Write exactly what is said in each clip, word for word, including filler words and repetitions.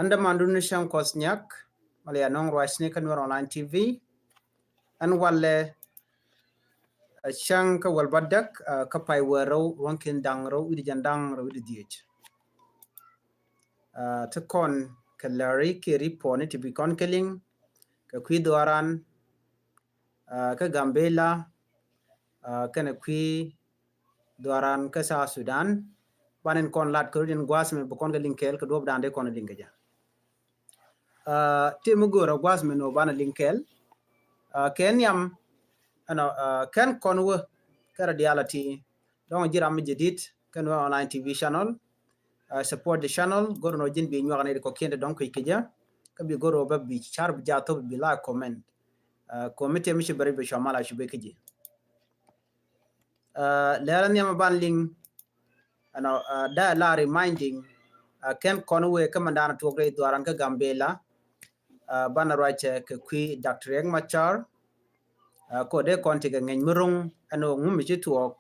Ɛn dämandu ni cäŋ Kuɔth Nyak, mali anɔŋ ruacni kä Nuer Online T V. Ɛn walɛ, ɛ, cäŋ kä wäl bädäk, ɛ, kä pay wä rɛw, ruɔ̱ŋ kin da̱ŋ rɛw, wi̱cdɛ jiɛn da̱ŋ rɛw, wi̱cdɛ dhieec. Ɛ, ti kɔn kɛ lääri kiɛ ripɔtni ti bi kɔn kɛ liŋ kɛ kui̱ dhuaaran, ɛ, kä Gambela, ɛ, kɛnɛ kui̱ dhuaaran kä South Sudan. Banɛ kɔn lat kɛ rut in gua̱a̱th mɛ bi kɔn kɛ liŋ kɛɛl kɛ duɔ̱ɔ̱p da̱a̱n dee kɔn liŋ kɛ jɛ. Ɛ, ti mi go̱o̱rä gua̱a̱th mɛ ni wä banɛ liŋ kɛɛl. Ɛ, kɛ nhiam, ɛnɔ, ɛ, kɛn kɔn wä kɛ rɔ diaal a ti dɔ̱ŋ ji̱ ram mi jadid kä Nuer Online T V channel. Ɛ, support the channel, go̱r nɔ ji̱n bi nyuak ni di kɔkiɛn ti dɔ̱ŋ kui̱ kɛ jɛ. Kä bi go̱r wä bä bi car bi jaa thop bi like, comment. Ɛ, kɔmi tëë mi ci bɛ rɛc bɛ cua mal a cu bɛ kä ji̱. Ɛ, lɛɛrä nhiam ban liŋ, ɛnɔ, ɛ, da la reminding, ɛ, kɛn kɔn wëë kä mandan tuɔk rɛy dhuaaran kä Gambela, ɛ, banɛ ruacɛ kɛ kui̱ Doctor Riek Machar, ɛ, kɛ dee kɔn ti kɛ ŋɛny mi ro̱ŋ ɛnɔ ŋu mi ci tuɔɔk,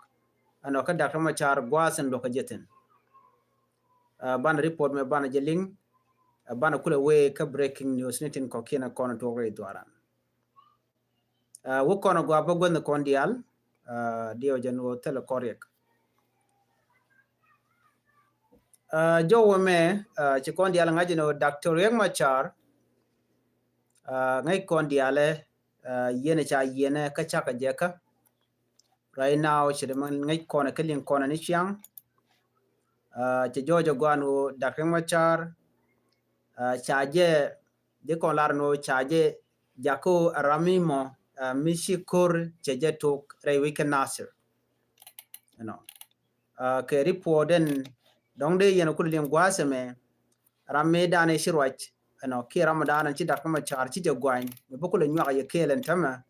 ɛnɔ kä Doctor Machar gua̱a̱th in luɔ̱k kɛ jɛ thi̱n. Ɛ, banɛ report mɛ banɛ jɛ liŋ, ɛ, banɛ kulɛ wëë kä breaking news ni tin kɔ̱kiɛn kɔn tuɔk rɛy dhuaaran. Ɛ, wä kɔn a gɔaa bä guänh kɔn diaal, ɛ, diɛw jɛn wä thilɛ kɔn Riek. Ɛ, jɔw wä mɛ, ɛ, ci kɔn diaal ŋa̱c ni wä Doctor Riek Machar, ɛ, ŋäc kɔn diaal ɛ, ɛ, yiɛn ca yiɛn ɛ kä cakɛ jɛ kä. Right now, ci dee mɛ ŋäc kɔn kä liŋ kɔn ni ciaŋ. Ɛ, ci jɔw jɛ gɔaa ni wä Doctor Riek Machar, ɛ, ca jɛ di kɔn lar ni wä ca jɛ jakä ram mi mɔ, ɛ, mi ci ko̱r cɛ jɛ tok rɛy wec kä Nasir. Ɛnɔ. Ɛ, kɛ report den dɔ̱ŋ dee yɛn kul liŋ gua̱a̱th ɛmɛ, ram mi dan ci ruac, ɛnɔ, kiɛ ram mi dan ci Doctor Machar ci jɛ guany, mi bi kul nyuak yɛ kɛɛl ɛn tämɛ,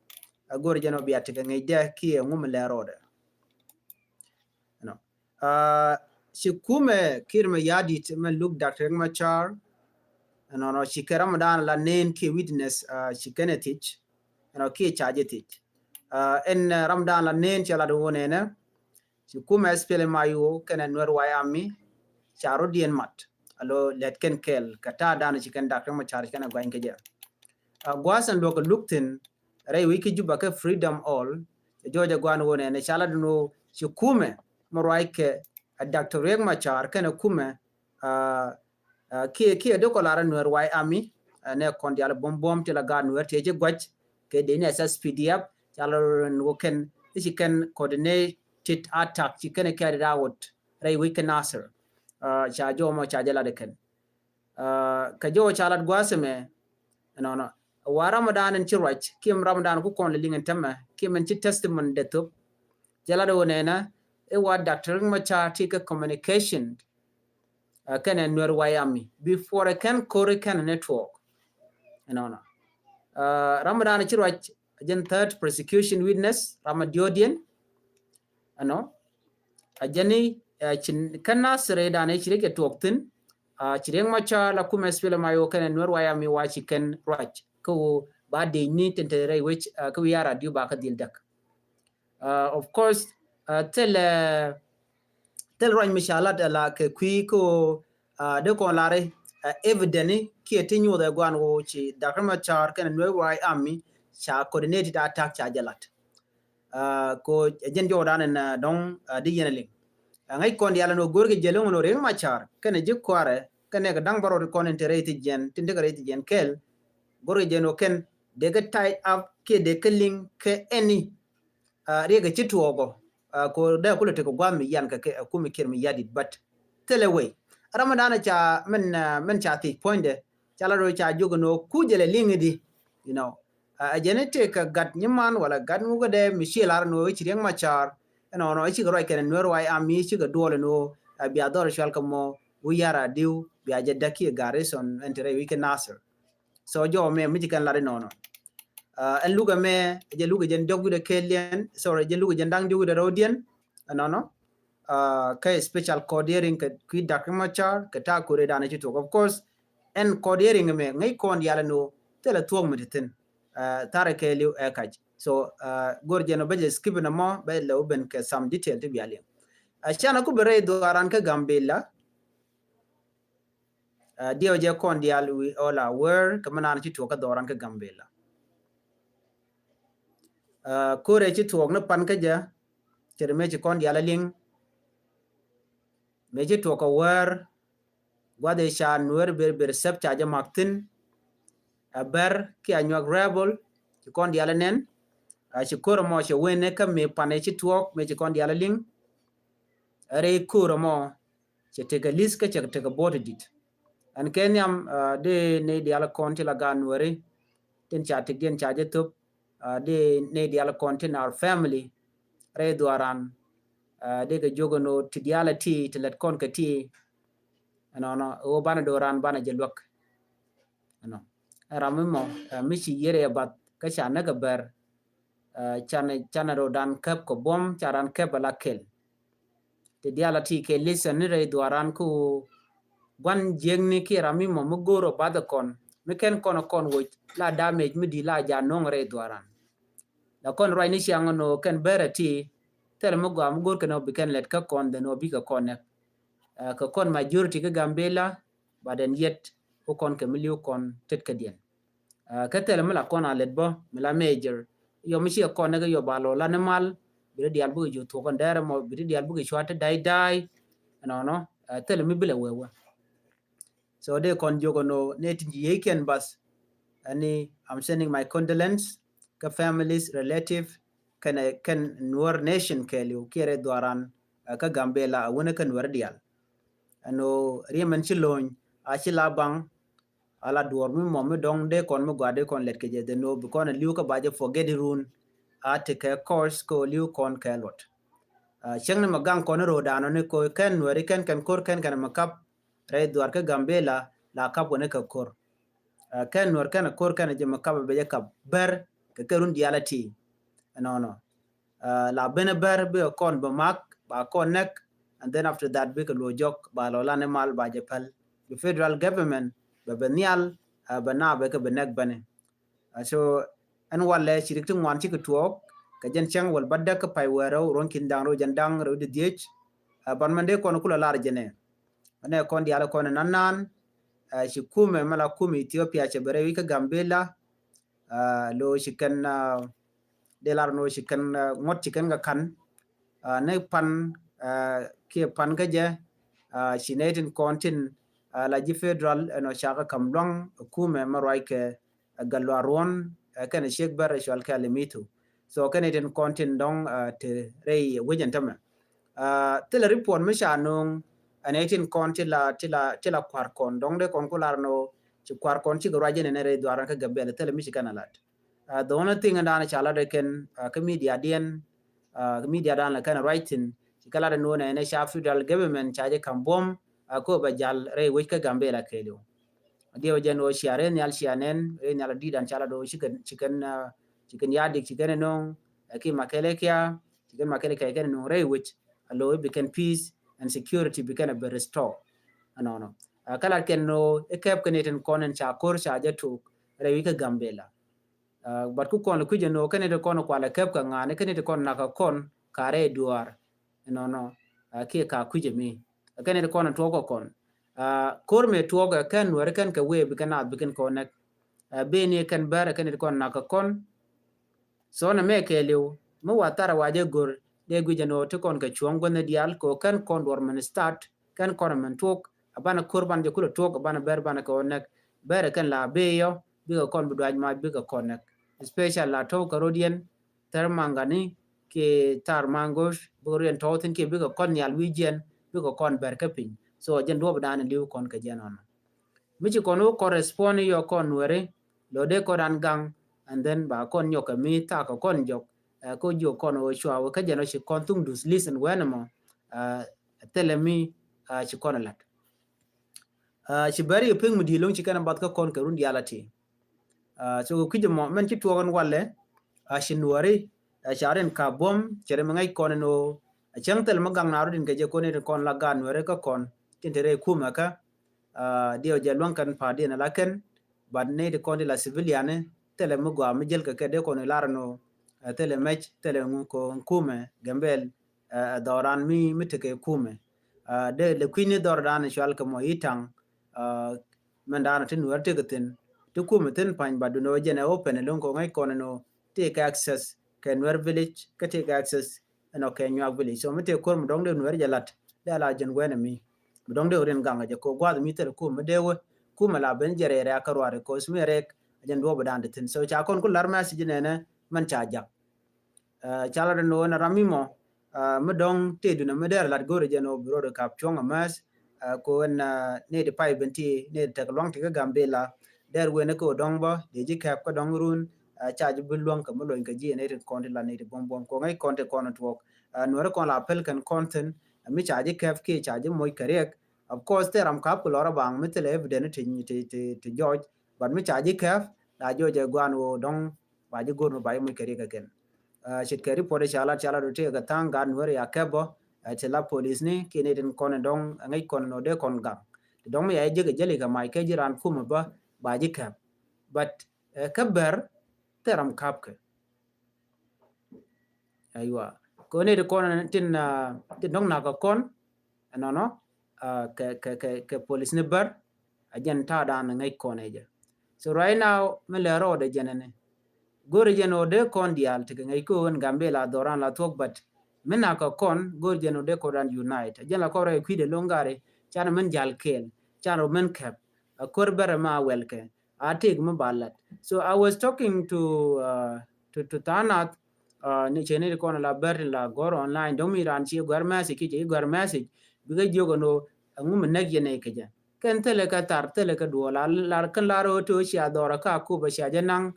ɛ, go̱r jɛn wä bia tekɛ ŋäc dɛ kiɛ ŋu mi lɛ rɔɔdɛ. Ɛnɔ. Ɛ, ci kumɛ Kiir Mayardit mɛ luk Doctor Riek Machar, ɛnɔnɔ, ci kɛ ram mi dan la nɛn kiɛ witness, ɛ, ci kɛn ɛ thiec, ɛnɔ, kiɛ ca jɛ thiec. Ɛ, ɛn, ɛ, ram mi dan la nɛn cɛ lat wä nɛnɛ, ci kumɛ S P L M I O kɛnɛ Nuer White Army ca rɔ diɛn mat. Alo lɛt kɛn kɛɛl kɛ ta̱a̱ dan ci kɛn Doctor Machar ci kɛn ɛ guany kɛ jɛ. Ɛ, gua̱a̱th ɛn luɔk kɛ luk thi̱n rɛy wec kä Juba kä Freedom Hall, cɛ jɔw jɛ gɔaa ni wä nɛnɛ ca lat ni wä ci kumɛ mɛ ruac kɛ, ɛ, Doctor Riek Machar kɛnɛ kumɛ, ɛ, ɛ, kiɛ, kiɛ dee kɔ lar Nuer White Army, ɛ, nɛ kɔn diaal buɔ̱m buɔ̱m ti la gaat Nuer tëë ci gua̱c kɛ dee ni S S P D F, ca lat ni wä kɛn, ci kɛn coordinated attack ci kɛn carried out rɛy wec kä Nasir. Ɛ, ca jɔw mɔ ca jɛ lat kɛn. Ɛ, kɛ jɔw ca lat gua̱a̱th ɛmɛ, ɛnɔnɔ, wa ram mi dan in ci ruac kiɛ ram mi dan ku kɔn lɛ liŋ ɛn tämɛ kiɛ min ci testimony dee thop, cɛ lat wä nɛnɛ, ɛ, wa Doctor Riek Machar ti kɛ communication, ɛ, kɛnɛ Nuer White Army before ɛ kɛn ko̱r ɛ kɛn network. Ɛnɔnɔ. Ɛ, ram mi dan ci ruac jɛn third prosecution witness, ram mi diɔ̱ɔ̱diɛn, ɛnɔ, ɛ, jɛn ni, ɛ, ci kɛn Nasir ɛ dan ɛ ci Riek ɛ tuɔɔk thi̱n, ɛ, ci Riek Machar la kumɛ S P L M I O kɛnɛ Nuer White Army wa ci kɛn ruac kä wä ba dee ni tin te rɛy wec, ɛ, kä wi̱i̱ ar a diu ba kä dhil däk. Ɛ, of course, ɛ, thilɛ, thilɛ ruac mi ca lat ɛ la kɛ kui̱ kä wä, ɛ, dee kɔn lar ɛ, ɛ, evidence kiɛ ti nyuuth ɛ guan wä ci Doctor Machar kɛnɛ Nuer White Army ca coordinated attack ca jɛ lat. Ɛ, ko jɛn jɔw dan in, ɛ, dɔ̱ŋ, ɛ, di yɛn liŋ. Ɛ, ŋäc kɔn diaal in wä go̱r kɛ jɛ loŋ in wä Riek Machar kɛnɛ ji̱ kuarɛ kɛnɛ kɛ da̱ŋ bärɔw ti kɔn in te rɛy ti jiɛn tin te kɛ rɛy ti jiɛn kɛɛl. Go̱r kɛ jɛ in wä kɛn dee kɛ tie up kiɛ dee kɛ liŋ kɛ any, ɛ, Riek kɛ ci tuɔɔkɔ, ɛ, ko dee kulɛ tekɛ gua̱a̱th mi yan kɛ kɛ, ɛ, kumi Kiir Mayardit, but thilɛ wëë. Ram mi dan ca min, ɛ, min ca thiec puɔ̱nydɛ ca la rɔ ca jiök in wä ku jɛ lɛ liŋ idi, you know. Ɛ, ɛ jɛn i̱ tëë kɛ gat nyiman wala gat ŋukädɛ mi ci lar ni wä i̱ ci Riek Machar, ɛnɔnɔ i̱ cikɛ ruac kɛnɛ Nuer White Army i̱ cikɛ duɔl ni wä, ɛ, bia dhɔr cual kɛ mɔ wi̱i̱ ar a diu bia jɛ däk kiɛ garrison ɛn te rɛy wec kä Nasir. So jɔw mɛ mi ci kɛn lar inɔnɔ. Ɛ, ɛn lukɛ mɛ, ɛ jɛ lukɛ jɛn diɔk wi̱dɛ kɛɛliɛn, sorry, jɛ lukɛ jɛn da̱ŋ diɔk wi̱dɛ rɛwdiɛn, ɛnɔnɔ. Ɛ, kɛ special court hearing kɛ kui̱ Doctor Machar kɛ ta̱a̱ ko̱r ɛ dan ɛ ci tuɔk. Of course, ɛn court hearing mɛ ŋäc kɔn diaal ɛn ɣöö thilɛ thuɔ̱k mi ti thi̱n. Ɛ, tharɛ kɛɛliw ɛ kac. So, ɛ, go̱r jɛn ɔ bä jɛ skip in ɛmɔ bä lɛ wä ben kɛ some detail ti bia liŋ. Ɛ, canɛ ku bi rɛy dhuaaran kä Gambela. Diɛw jɛ kɔn diaal, we all aware kɛ mi naan ci tuɔk kä dhɔran kä Gambela. Kore ci tuɔk ni pan kä jɛ cɛ ri mëë ci kɔn diaal a liŋ. Mëë ci tuɔk kɛ wär guath i̱ ca Nuɛr ber ber sɛp ca jɛ mak thi̱n. A Bär ki a nyuak rebel ci kɔn diaal a nɛn. A ci kor mɔ cɛ wen ni kä mëë pan i̱ ci tuɔk mëë ci kɔn diaal a liŋ. A rɛy kor mɔ cɛ tekɛ list kä cɛ tekɛ bot dit. Ɛn kɛ nhiam dee ni diaal kɔn ti la gaat Nuɛri tin ca tik diɛn ca jɛ thop. Dee ni diaal kɔn tin our family rɛy dhuaran. Dee kɛ jiök ɛn ɣöö ti diaal ti ti lɛt kɔn kɛ ti ɛnɔnɔ ɣöö banɛ do̱ran banɛ jɛ luäk. Ɛnɔ ɛ ram mi mɔ mi ci yier ɛ bath kä ca näk ɛ Bär. Canɛ canɛ rɔ dan käp kɛ buɔ̱m ca ran käp ɛ la kɛl. Ti diaal a ti kɛ listen ni rɛy dhuaran ku guan jiäkni kiɛ ram mi mɔ mi go̱o̱r ɔ bath ɛ kɔn mi kɛn kɔn ɛ kɔn woc la damage mi di la ja no̱o̱ŋ rɛy dhuaran. La kɔn ruac ni ciaŋ nɔ kɛn Bär ɛ ti thilɛ mi gɔaa mi go̱o̱r kɛn ɔ bi kɛn lɛt kä kɔn dhɛn ɔ bikɛ kɔn nɛk. Kɛ kɔn majority kä Gambela, but ɛn yet ku kɔn kɛ mi li̱w kɔn tet kädiɛn. Kä thilɛ mi la kɔn a lɛt bä mi la major yɔ mi ci kɔn nɛk yɔ ba lɔ la ni mal. Bi ti diaal bikɛ ji̱ thuɔk kɔn dɛrɛ mɔ bi ti diaal bikɛ cua ti day day. Ɛnɔnɔ thilɛ mi bilɛ wee wee. So dee kɔn jiök ɛn ɣöö ni tin ci yiëëkiɛn bath. Ɛni I'm sending my condolence kä families, relative kɛn kɛn Nuer nation kɛɛliw kiɛ rɛy dhuaran kä Gambela a wänä kä Nuer diaal. Ɛn ɣöö riɛm ɛn ci lo̱ny a ci la baŋ. A la duɔ̱ɔ̱r mi mɔ mi dɔ̱ŋ dee kɔn mi gɔaa dee kɔn lɛt kɛ jɛ dhɛn ɣöö bi kɔn ɛ li̱w kä ba jɛ forget run. A ti kɛ course kɛ ɣöö li̱w kɔn kɛ luɔt. Cäŋ ni mɛ gaŋ kɔn i̱ ro̱o̱dan ɔ ni ko̱ kɛn Nuɛri kɛn kɛn ko̱r kɛn kɛn mɛ kap rɛy dhuaar kä Gambela la kap wä ni kɛ ko̱r. Kɛn Nuɛr kɛn ko̱r kɛn jɛ mɛ kap bɛ jɛ kap Bär kɛ kɛ run diaal a ti. Ɛnɔnɔ la ben Bär bi kɔn bɛ mak ba kɔn nɛk. And then after that bikɛ luɔ jɔk ba lɔ lan imal ba jɛ päl bi federal government bɛ bɛ nhial. Bɛ na bɛ kɛ bɛ nɛk bɛni. So ɛn walɛ ci rik ti ŋuan cikɛ tuɔɔk kɛ jɛn cäŋ wäl bädäk kä pay wäl rɛw ruɔ̱n ki̱n da̱ŋ rɛw jɛn da̱ŋ rɛw di dhiec. Ban mɛn dee kɔn kulɛ lar jɛnɛ ɛnɛ kɔn diaal kɔn nan nan. Ci kumɛ mɛ la kumɛ Ethiopia cɛ bɛ rɛw i̱ kä Gambela. Lo ci kɛn dee lar ni ci kɛn ŋuɔ̱t ci kɛn kɛ ka̱n ni pan kiɛ pan kä jɛ. Ci nɛy tin kɔn tin la ji̱ federal ɛn ɔ cakɛ ka̱m luaŋ kumɛ mɛ ruac kɛ ɛ Gatluak Ruɔ̱n ɛ kɛn ɛ ciek Bär ɛ cual kɛ Alimitu. So kɛn itin kɔn tin dɔ̱ŋ ti rɛy wecɛn tämɛ. Thilɛ report mi ca no̱o̱ŋ ɛn itin kɔn ti la ti la ti la kua̱r kɔn dɔ̱ŋ dee kɔn ku lar nɔ ci kua̱r kɔn cikɛ ruac jɛn ɛn rɛy dhuaran kä Gambela thilɛ mi ci kɛn a lat. The only thing ɛn dan ca lat ɛ kɛn kä media diɛn kä media dan la kɛn a ruac thin ci kɛ lat ɛ no̱o̱n ɛn ca federal government ca jɛ ka̱m buɔ̱m. Ko bɛ jal rɛy wec kä Gambela kɛɛliw. Diɛw jɛn ɣöö cia rɛy nhial cia nɛn rɛy nhial a di̱i̱t an ca la do̱ ci kɛn ci kɛn ci kɛn yadik ci kɛn no̱o̱ŋ. Ki makɛlɛ kia ci kɛn makɛlɛ kia kɛn no̱o̱ŋ rɛy wec a lo̱ bi kɛn peace and security bi kɛn a bɛ restore. Ɛnɔnɔ kä lat kɛn ɣöö i̱ kɛp kɛn itin kɔn in ca ko̱r ca jɛ tok rɛy wi̱c kä Gambela. But ku kɔn kui̱c ɛn ɣöö kɛn itin kɔn kualɛ kɛp kɛ ŋa̱a̱n kɛn itin kɔn nakä kɔn ka rɛy duaar. Ɛnɔnɔ kiɛ ka kui̱cɛ mi kɛn i̱ kɔn tuɔɔk kɛ kɔn. Ko̱r mëë tuɔɔk ɛ kɛn Nuɛri kɛn kɛ wee bi kɛn naath bi kɛn kɔn nɛk. Beni kɛn Bär ɛ kɛn i̱ kɔn nak kɛ kɔn. So nɛ mɛ kɛɛliw mi wa thar wa jɛ go̱r dee gui̱c ɛn ɣöö ti kɔn kɛ cuɔ̱ŋ guänh diaal kɛ ɣöö kɛn kɔn duɔr mɛn start kɛn kɔn mɛn tuɔɔk. A banɛ ko̱r banɛ jɛ kulɛ tuɔɔk a banɛ Bär banɛ kɛ ɣöö nɛk. Bär ɛ kɛn la bee yɔ bikɛ kɔn bi duac mac bikɛ kɔn nɛk. Especially la tɔ̱w kɛ rodiɛn thɛr maŋgani kiɛ thar maŋgo̱o̱c bikɛ rodiɛn tɔ̱w thi̱n kiɛ bikɛ kɔn nhial wi̱i̱ jiɛn bikɛ kɔn bɛr kä piny. So jɛn duɔ̱ɔ̱p dan li̱w kɔn kɛ jɛn ɔnɔ mi ci kɔn wä kɔn respond yɔ kɔn Nuɛri lɔ dee kɔn dan gaŋ. And then ba kɔn nyɔk kɛ mi thak kɛ kɔn jɔk. Kä jiök kɔn wä cua wä kä jɛn wä ci kɔn thuŋ dus listen wɛn ɛmɔ. Thilɛ mi ci kɔn lat. Ci Bär yɛ piŋ mi di̱i̱t lo̱ŋ ci kɛn a bath kä kɔn kɛ run diaal a ti. So kɛ kui̱c ɛmɔ mɛn ci tuɔɔk ɛn walɛ. Ci Nuɛri ca rin ka buɔ̱m cɛ rin mi ŋäc kɔn ɛn ɣöö a cäŋ thilɛ mi gaŋ na rot in kɛ jɛ kɔn in kɔn la gaat Nuɛri kä kɔn tin te rɛy kumɛ kä. Diɛw jɛ luäŋ kɛn pa̱a̱t diɛn ala kɛn. But ni ti kɔn ti la civilian ni thilɛ mi gɔaa mi jäl kɛ kɛ dee kɔn in lar ɛn ɣöö thilɛ mɛc thilɛ ŋu kɛ kumɛ Gambel. Dhɔran mi mi tekɛ kumɛ dee lɛ kui̱ni dhɔr dan cual kɛ mɔ i̱ taŋ. mɛn da̱a̱n ti Nuɛr ti kɛ thi̱n, ti kumɛ thi̱n pa̱ny, ba dunɛ wä jɛn ɛ open ɛ lo̱ŋ kɛ ŋäc kɔn ɛn ɣöö ti kɛ access kɛ Nuɛr village, kä ti kɛ access ɛn ɔ kɛ Nyuak village. So mi tëë ko̱r mi dɔ̱ŋ dee Nuɛr jɛ la̱t, dee la jɛn wɛn ɛ mi. Mi dɔ̱ŋ dee rin gaŋ jɛ kɛ gua̱th mi thil kum mi dee wä, kum ɛ la ben jɛ rɛɛ rɛɛ kä ruaar, cause mi rɛɛk a jɛn duɔ̱ɔ̱p dan ti thi̱n. So ca kɔn ku la̱r message nɛnɛ mɛn ca jak. Ca la den wä na ram mi mɔ, mi dɔ̱ŋ tëë dunɛ mi dee lat go̱o̱rɛ jɛn wä bi rɔɔd kap cuɔ̱ŋ a mess, ko ɛn nɛy ti pay ben ti nɛy ti tek luaŋ ti kä Gambela. Dee wen kä dɔ̱ŋ bä dee ji̱ kɛp kä dɔ̱ŋ run, ca ji̱ bi luäŋ kɛ mi lony kɛ ji̱ nɛy ti kɔn ti la nɛy ti buɔ̱m buɔ̱m ko ŋäc kɔn ti kɔn tuɔɔk. Nuɛri kɔn la pɛl kɛn kɔn thi̱n, mi ca ji̱ kɛp kiɛ ca ji̱ moc kɛ riɛk. Of course tëë ram kap kɛ lɔr a baŋ mi thilɛ evidence ti, ti, ti, ti jɔc, but mi ca ji̱ kɛp la jɔc ɛ guan wä dɔ̱ŋ ba ji̱ go̱r mi ba ji̱ moc kɛ riɛk kɛ kɛn. Ce̱tkɛ report ca lat, ca lat wä tëë kɛ tha̱a̱ŋ gat Nuɛri a kɛp bä, ti la police ni kiɛ nɛy tin kɔn dɔ̱ŋ ŋäc kɔn nɔ dee kɔn gaŋ. Ti dɔ̱ŋ mi ya ji̱ jek jeli kɛ mac kɛ ji̱ ran kumɛ bä ba ji̱ kɛp. But kä Bär thil ram kap kɛ. Aywa. Kɛ nɛy ti kɔn tin, tin dɔ̱ŋ nak kɛ kɔn ɛnɔnɔ, kɛ, kɛ, kɛ, kɛ police ni Bär. A jɛn ta̱a̱ dan ŋäc kɔn ɛ jɛ. So right now mi lɛ rɔɔdɛ jɛn ɛni go̱o̱rɛ jɛn ɔ dee kɔn diaal ti kɛ ŋäc ko̱o̱n Gambela dhɔran la thuɔ̱k, but mi nak kɛ kɔn go̱o̱rɛ jɛn ɔ dee kɔn dan unite. A jɛn la kɔn rɛy kui̱dɛ lo̱ŋ gari, can min jal kɛɛl, can rɔ min kɛp. A ko̱r Bär ma wɛl kɛ a tëëk mi ba lat. So I was talking to, to, to Thanath, ni cɛ ni ti kɔn la Bär ti la gɔr online, dɔ̱ŋ mi ran ci gɔr message, ki cɛ gɔr message bikɛ jiök ɛn ɣöö ɛŋu mi näk yɛn ɛ kɛ jɛ. Kɛn thilɛ kɛ thar, thilɛ kɛ duɔl, la, la kɛn lar ɣöö ti ɣöö cia dhɔra ka Akobo cia jɛ naŋ,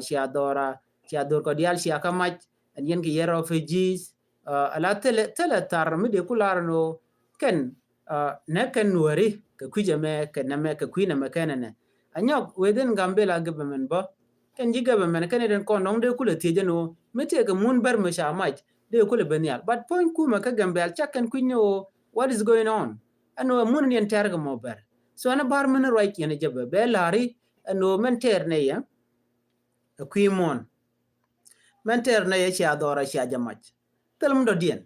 cia dhɔra, cia dhor kɔ diaal cia kä mac, ɛn yɛn kɛ yɛn refugees. Ala thilɛ, thilɛ thar mi dee ku lar ɛn ɣöö kɛn nɛ kɛn Nuɛri kɛ kui̱c ɛmɛ, kɛ nɛmɛ, kɛ kui̱ nɛmɛ kɛn ɛnɛ. A nyɔk within Gambela government bä, kɛn ji̱ government kɛn i̱ den kɔn dɔ̱ŋ dee kulɛ thiec ɛn ɣöö mi tëëkɛ mun Bär mi ca mac dee kulɛ ben nhial. But puɔ̱ny kumɛ kä Gambɛl cak kɛn kui̱ny ni ɣöö what is going on? Ɛn ɣöö mun ni ɛn tɛɛr kɛ mɔ Bär. So ɛn ɛ ba̱r min ruac yɛn ɛ jɛ bɛ bɛ la̱ri ɛn ɣöö mɛn tɛɛr nɛ yɛ ɛ kui̱ muɔ̱ɔ̱n. Mɛn tɛɛr nɛ yɛ cia dhɔra cia jɛ mac. Thil mi dɔ̱diɛn.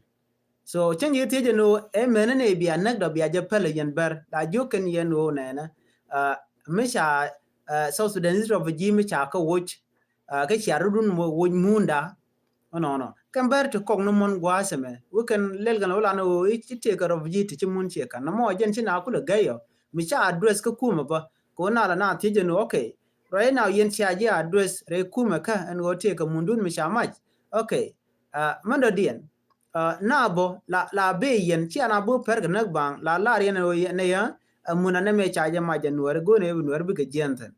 So cäŋ yɛ thiec ɛn ɣöö ɛ mɛn ni bia näk dɔ bia jɛ päl yɛn Bär. La jiök kɛn yɛn ɣöö nɛnɛ mi ca South Sudanese refugee mi ca kä woc, kä cia rudun woc munda. Ɔnɔnɔ kɛn Bär ti kɔk ni mɔn gua̱a̱th ɛmɛ wä kɛn lɛl kɛn wä lan ɣöö i̱ tëëkɛ refugee ti ci mun ciɛ ka̱n nɔmɔ jɛn ci na kulɛ gɛy ɔ mi ca address kä kumɛ bä. Kɛ wä na la na thiec ɛn ɣöö okay, right now yɛn cia ji̱ address rɛy kumɛ kä ɛn ɣöö tëëkɛ mundun mi ca mac. Okay. Mɛn dɔ̱diɛn na bä la, la bee yɛn cia na bä pɛr kɛ näk baŋ la lar yɛn ɛ ɣöö nɛ yɛ ɛ mun anɛ mɛ ca jɛ mac ɛ Nuɛri go̱o̱nɛ bi Nuɛri bikɛ jiɛn thi̱n.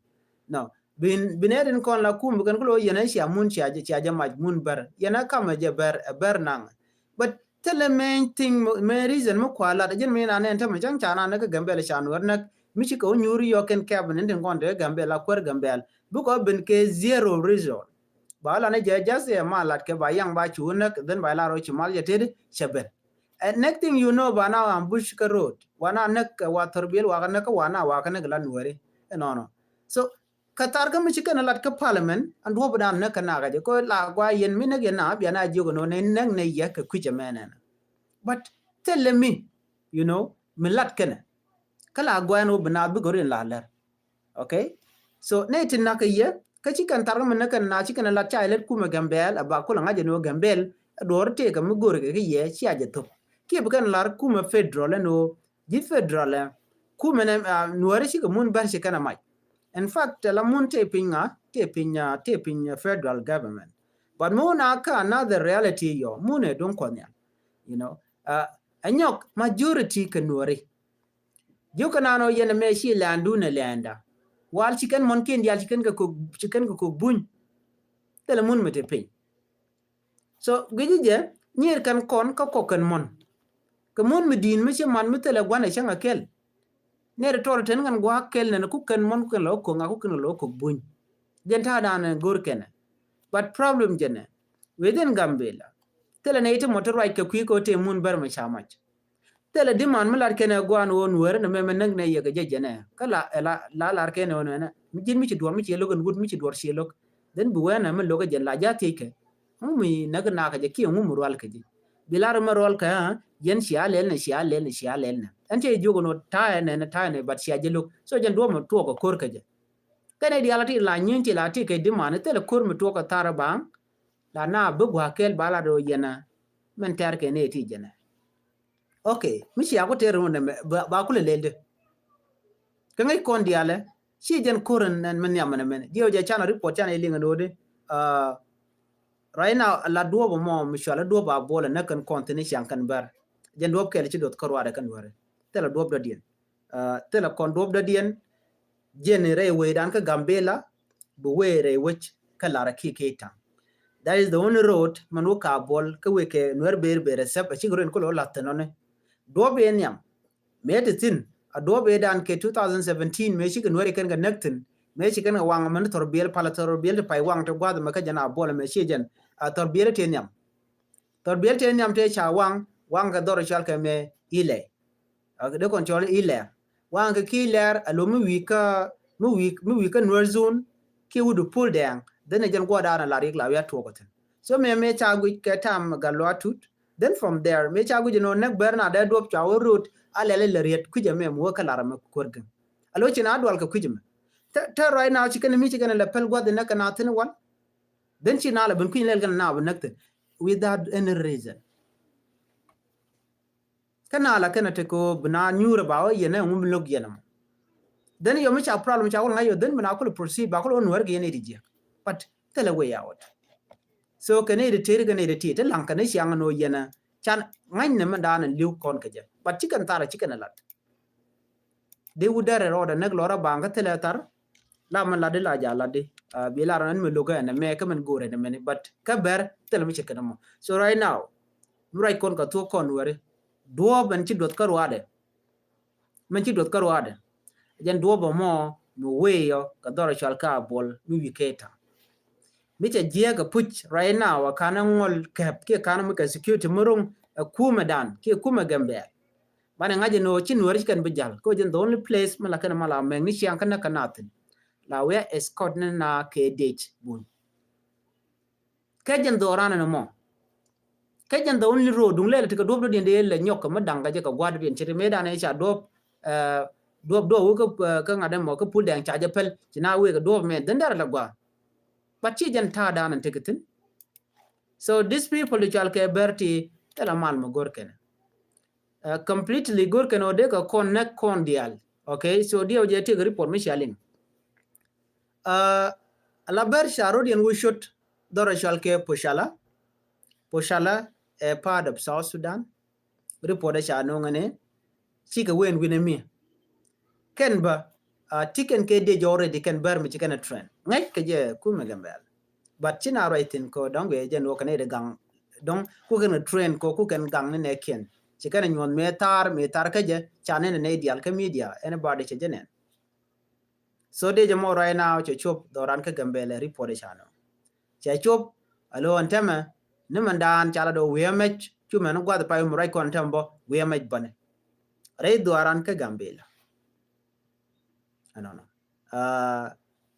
No. Bin, bin ɛ din kɔn la kum bi kɛn kulo yɛn ɛ cia mun cia jɛ, cia jɛ mac mun Bär. Yɛn ɛ kamɛ jɛ Bär, ɛ Bär naŋ. But thilɛ main thing, main reason mi kua lat ɛ jɛn mi na nɛn tämɛ cäŋ ca na näk kä Gambɛl ca Nuɛr näk mi ci kɛ wä nyuuri yɔk kɛn kɛp ni tin kɔn te Gambɛl a kuäär Gambɛl. Bikɔ bin kɛ zero result. Ba la ni jɛ just ɛ ma lat kɛ ba yaŋ ba cu näk, then ba la rɔ ci mal jɛ tëëdi cɛ ben. Next thing you know ba na ambush kä road. Wa na näk wa thɔr biɛl wa kä näk kä wa na wa kä näk la Nuɛri. Ɛnɔnɔ. So kä thar kä mi ci kɛn lat kä parliament an duɔp dan näk kä nakä jɛ ko la gua yɛn mi näk yɛn na bia na jiök ɛn ɣöö nɛ näk nɛ yɛ kɛ kui̱c ɛmɛnɛ. But thilɛ mi, you know, mi lat kɛnɛ kä la gua ɛn ɣöö bi naath bi gör in la lɛr. Okay. So nɛ ti nak kɛ yɛ kä ci kɛn thar kä mi näk kɛn na ci kɛn lat ca ilɛt kumɛ Gambɛl a ba kulɛ ŋa̱c ɛn ɣöö Gambɛl a duɔr tëëkɛ mi gör kɛ kɛ yɛ cia jɛ thop. Kiɛ bi kɛn lar kumɛ federal ɛn ɣöö ji̱ federal ɛ kumɛ nɛ Nuɛri cikɛ mun Bär ci kɛn a mac. In fact tɛ la mun tëë piny ŋa, tëë piny, tëë piny federal government. But mun a kä another reality yɔ mun ɛ duŋ kuɔth nhial. You know, ɛ nyɔk majority kɛ Nuɛri. Jiök kɛ naan ɔ yɛn ɛmɛ ci lɛ̈ɛ̈ndun ɛ lɛ̈ɛ̈nda. Wal ci kɛn mɔnkiɛn diaal ci kɛn kɛ kok, ci kɛn kɛ kok buny. Thilɛ mun mi te piny. So guici jɛ nyier kɛn kɔn kä kɔk kɛn mɔn. Kɛ mun mi di̱i̱n mi ci man mi thilɛ gua̱n ɛ cäŋ ɛ kɛl. Nɛr tɔr ten kɛn gua̱a̱k kɛl nɛn ku kɛn mɔn ku kɛn lɔ koŋ a ku kɛn lɔ kok buny. Jɛn ta̱a̱ dan ɛ go̱r kɛnɛ. But problem jɛnɛ within Gambela. Thilɛ nɛ iti mɔ ti ruac kɛ kui̱ kɛ wä tëë mun Bär mi ca mac. Thilɛ diman mi lat kɛnɛ guan wä Nuɛri nɛ mɛmɛ näk nɛ yɛ kɛ jɛ jɛnɛ kä la, la, la lar kɛnɛ wä nɛnɛ mi ji̱n mi ci duɔr mi ci lo̱k ɛn wut mi ci duɔr ci lo̱k. Then bi wɛnɛ mi lo̱k ɛ jɛn la ja̱ thiec kɛ ŋu mi näk nak kɛ jɛ kiɛ ŋu mi rual kɛ ji̱. Bi lar mi rual kɛ yɛn cia lɛl nɛ, cia lɛl nɛ, cia lɛl nɛ. Ɛn cɛ jiök ɛn ɣöö ta̱a̱ ɛnɛ, ɛnɛ ta̱a̱ ɛnɛ, but cia jɛ lo̱k. So jɛn duɔ̱ɔ̱p mi tuɔɔk kɛ ko̱r kɛ jɛ. Kɛn ɛ diaal a ti la nyieny ti la ti kɛ diman, thilɛ ko̱r mi tuɔɔk kɛ thaar ɛ baŋ. La na bi gua̱a̱k kɛɛl ba la do̱ yɛn a. Mɛn tɛr kɛ ni ti jɛn ɛ. Okay, mi cia ku tɛr ɛn ɣöö nɛmɛ, ba, ba kulɛ lɛl dee. Kä ŋäc kɔn diaalɛ, ci jɛn ko̱r ɛn, ɛn mi nhiam ɛn ɛmɛn. Jiɛ wä jɛ canɛ report canɛ liŋ ɛn ɣöö dee. Ah, right now, la duɔ̱ɔ̱p ɛmɔ, mi cɔal ɛ duɔ̱ɔ̱p Abuɔl ɛ näk kɛn kɔn thi̱n i̱ ciaŋ kɛn bär. Jɛn duɔ̱ɔ̱p kɛl ci duɔth kä ruaadɛ kɛn wärɛ. Thilɛ duɔ̱ɔ̱p dɔ̱diɛn. Ah, thilɛ kɔn duɔ̱ɔ̱p dɔ̱diɛn, jɛn rɛy wecdan kä Gambela, bi wee rɛy wec kä Lar kiɛ Keitaŋ. That is the only road, mɛn wä ka Abuɔl, kä wek kɛ Nuɛr Ber Ber ɛ sɛp, a cikɛ rɔ in kulɛ wä lath thi̱n ɔni. Duɔ̱ɔ̱p in nhiam. Mëë ti thi̱n, a duɔ̱ɔ̱p in dan kɛ two thousand seventeen, mëë cikɛ Nuɛr ikɛn kɛ näk thi̱n, mëë cikɛn kɛ waŋ mɛn Thɔrbiɛl, palä Thɔrbiɛl ti pay waŋ ti gua̱th mɛ kä jɛn Abuɔl mɛ ci jɛn, a Thɔrbiɛl ti nhiam. Thɔrbiɛl ti nhiam ti ca waŋ, waŋ kɛ dhɔr cɔal kɛ mɛ Ilɛ. Ak dee kɔn cɔl Ilɛr. Waŋ kɛ ki Ilɛr, a lo mi wi̱i̱ kä, mi wi̱i̱, mi wi̱i̱ kä Nuer zone, ki wut Pul Dɛŋ, dhen ɛ jɛn guɔ̱ɔ̱r daanɛ la riɛk la wi̱i̱ a tuɔɔk ɔ thi̱n. So mëë, mëë ca guic kɛ tam Gatluak Tut. Then from there, mëë ca guic ɛn ɣöö näk bär na dee duɔ̱p cua wä road, a lɛl ilɛ riet kui̱c ɛmɛ mi wä kä Lar ɛmɛ kuäär gɛŋ. A lo ci na dual kɛ kui̱c ɛmɛ. Te, te right now, ci kɛn mi ci kɛn lɛ päl gua̱th in näk kɛ na thi̱n wal. Then ci na lɛ ben kui̱c lɛl kɛn na bi näk thi̱n. Without any reason. Kä na la kɛn a tek kɛ bi na nyuur ɛ ba wä yɛn ɛ ŋum lo̱k yɛn ɛmɔ. Then yɔ mi ca problem ca wul ŋa̱c yɔ, then bi na kul proceed ba kul wä Nuɛr kɛ yɛn ɛ di jiɛk. But thilɛ way out. So kɛ ni di tëër kɛ ni di ti, ti laŋ kɛ ni ciaŋ ni wä yɛn ɛ can ŋa̱cnɛ mɛn daanɛ li̱w kɔn kɛ jɛ. But ci kɛn thar ɛ ci kɛn ɛ lat. Dee wut dɛrɛ rɔɔdɛ näk lɔrä baŋ kä thilɛ thar. La mɛn latdi la ja latdi. Ah, bi lar ɛn mi lo̱k ɛn ɛmɛ kä mɛn go̱o̱rɛ ni mɛni. But kä bɛr thilɛ mi ce̱tkɛ ni mɔ. So right now, mi ruac kɔn kɛ thuɔ̱k kɔn wɛri. Duɔ̱ɔ̱p ɛn ci duɔth kä ruaadɛ. Mɛn ci duɔth kä ruaadɛ. Jɛn duɔ̱ɔ̱p ɛmɔ mi wee yɔ kɛ dhɔr cɔal kä Abuɔl mi wi̱i̱ Keitaŋ. Mi cɛ jiɛɛk kɛ puc right now, a kanɛ ŋuɔl kɛp kiɛ kanɛ mi kɛ security mi ro̱ŋ ɛ kumɛ dan kiɛ kumɛ Gambɛl. Banɛ ŋa̱c ɛn ɣöö ci Nuɛr ci kɛn bi jal. Kä jɛn the only place mi la kɛn ma la mɛk ni ciaŋ kä näk kä na thi̱n. La wi̱i̱ a escort ni na kɛ dec bun. Kä jɛn dhɔran ɛn mɔ. Kä jɛn the only road, duŋ lɛl ti kɛ duɔ̱p dɔ̱diɛn dee lɛ nyɔk kɛ mi da̱ŋ kɛ jɛ kɛ gua̱a̱r dɔ̱diɛn ce̱t mëë danɛ ca duɔ̱p, eh, duɔ̱p duɔ̱p wä kä, eh, kä ŋa̱t ɛn mɔ kä Pul Dɛŋ ca jɛ päl. Ci na wee kɛ duɔ̱p mɛ dhin dɛr lɛ gua̱a̱r. But ci jɛn ta̱a̱ danɛ tekɛ thi̱n. So these people di cɔal kɛ bär ti thilɛ mal mi go̱r kɛn. Uh, completely go̱r kɛn ɔ dee kɛ kɔn näk kɔn diaal. Okay, so diɛw jɛ tiek report mi cia liŋ. Uh, la bär ca rot yɛn wä cot dhɔr cɔal kɛ Pocala. Pocala ɛ part of South Sudan. Report ɛ ca no̱o̱ŋ ɛn ɛ cikɛ wen wi̱n ɛ mi. Kɛn bä, uh, ti kɛn kɛ dec already kɛn bär mi ci kɛn ɛ train. Ŋäc kɛ jɛ kumɛ Gambɛl. But ci na ruac thi̱n kɔ dɔ̱ŋ guiɛ jɛn wä kɛn ɛ di gaŋ dɔ̱ŋ ku kɛn kɛ train kɔ ku kɛn gaŋ ni nɛ kiɛn. Ci kɛn ɛ nyuɔ̱th mëë thar, mëë thar kä jɛ ca nɛn ɛ nɛy diaal kä media, anybody cɛ jɛ nɛn. So dee jɛ mɔ right now cɛ cop dhɔran kä Gambɛl ɛ report ɛ ca nɔ. Cɛ cop a lo ɛn tɛmɛ ni mɛn daan ca la dɔ wi̱i̱ ɛmɛc cu mɛn gua̱th pay mi ruac kɔn tɛmɛ bɔ wi̱i̱ ɛmɛc bäni. Rɛy dhɔran kä Gambɛl. Ɛnɔnɔ. Uh,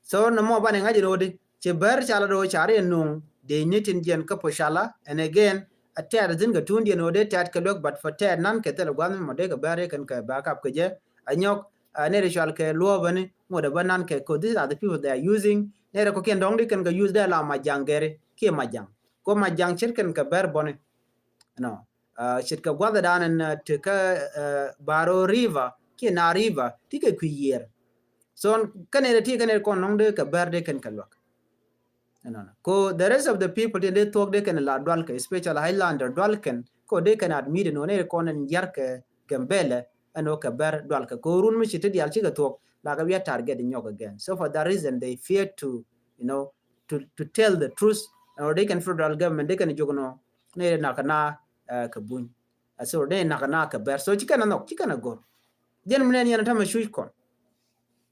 so nɔmɔ banɛ ŋa̱c in ɣöödi ci bär ca la do̱ ca ri nuŋ dee ni tin jiɛn kä Pocala. And again, a tɛɛt a thin kɛ tun diɛn ɣöödi tɛɛt kɛ luäk, but for tɛɛt nan kɛ thil gua̱th mi mɔ dee kɛ bär kɛn kɛ backup kɛ jɛ. A nyɔk, uh, ni ri cual kɛ luɔ̱ɔ̱bäni ŋot a bä nan kɛ, 'cause these are the people they are using. Ni ri kɔ kiɛn dɔ̱ŋ di kɛn kɛ use dee la Majaŋ gɛri kiɛ Majaŋ. Kɔ Majaŋ ce̱tkɛn kɛ bär bɔni. Ɛnɔ. Uh, ce̱tkɛ gua̱thɛ dan ɛn, uh, ti kä, uh, Baro River kiɛ Nile River ti kɛ kui̱ yiër. So kɛn ɛ ti kɛn ɛ kɔn nɔŋ dee kɛ bär dee kɛn kɛ luäk. Ɛnɔnɔ. Ko the rest of the people tin dee thuɔ̱k dee kɛn la dual kɛ, especially Highlander dual kɛn, ko dee kɛn admit ɛn ɣän ɛ kɔn ɛn yar kɛ Gambɛlɛ ɛn ɣän kɛ bär dual kɛ. Ko run mi ci ti diaal cikɛ thuɔ̱k la kɛ wi̱i̱ a target nyɔk again. So for that reason they fear to, you know, to, to tell the truth. Or they can federal government, they can jok nɔ ni nak na, uh, kɛ buny. So ni nak na kɛ bär. So ci kɛn a nhɔk, ci kɛn a go̱r. Jɛn mi nɛn yɛn a tamɛ cuc kɔn.